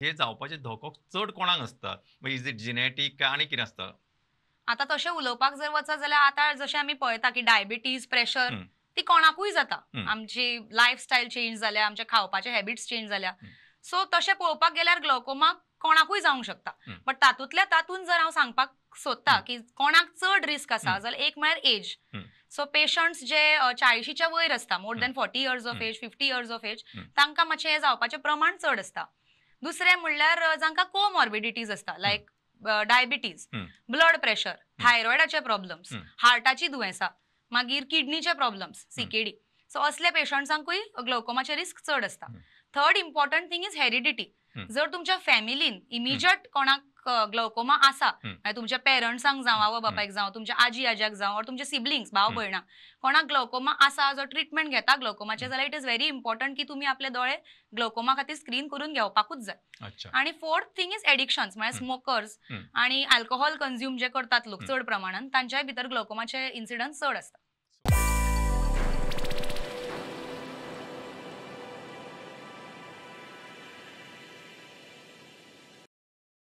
हे जावपाचे धोको चड कोणाक आसता? Is it genetic काय आनी कितें आसता? आतां तशें उलोवपाक जर वचत जाल्यार आतां जशें आमी पळयता की डायबिटीज, प्रेशर ती कोणाकूय जाता. आमची लायफस्टायल चेंज जाल्या, आमचे खावपाचे हॅबिट्स चेंज जाल्या. सो तशें पळोवपाक गेल्यार ग्लोकोमा कोणाकूय जावंक शकता. बट तातूंतल्या तातूंत जर हांव सांगपाक सोदता की कोणाक चड रिस्क आसा जाल्यार एक म्हळ्यार एज. सो पेशंट्स जे 40च्या वयर आसता, more than 40 years of age, 50 years of age, तांकां मातशें हें जावपाचें प्रमाण चड आसता. दुसरें म्हणल्यार जांकां कोमॉर्बिडिटीज आसता, लायक डायबिटीज, ब्लड प्रेशर, थायरॉयडाचे प्रॉब्लम्स, हार्टाची दुयेंसां, मागीर किडनीचे प्रॉब्लम्स, सीकेडी. सो असले पेशंट्सांकूय ग्लोकोमाचे रिस्क चड आसता. Third important thing is heredity. जर तुमच्या फॅमिलीन इमिजिएट कोणाक ग्लोकोमा आसा, मागीर तुमच्या पेरंट्सांक जावं, आवय बापायक जावं, तुमच्या आजी आज्याक जावं, ऑर तुमचे सिबलिंग्स, भाव भयणां कोणाक ग्लोकोमा आसा, जो ट्रिटमेंट घेता ग्लोकोमाचे, जाल्यार it is very important की तुमी आपले दोळे ग्लोकोमा खातीर स्क्रीन करून घेवपाकूच जाय. आणि फोर्थ थिंग is addictions, म्हळ्यार स्मोकर्स आणि अल्कोहोल कंज्यूम जे करतात लोक चड प्रमाणान, तांच्याय भितर ग्लोकोमाचे इन्सिडन्स चड आसता.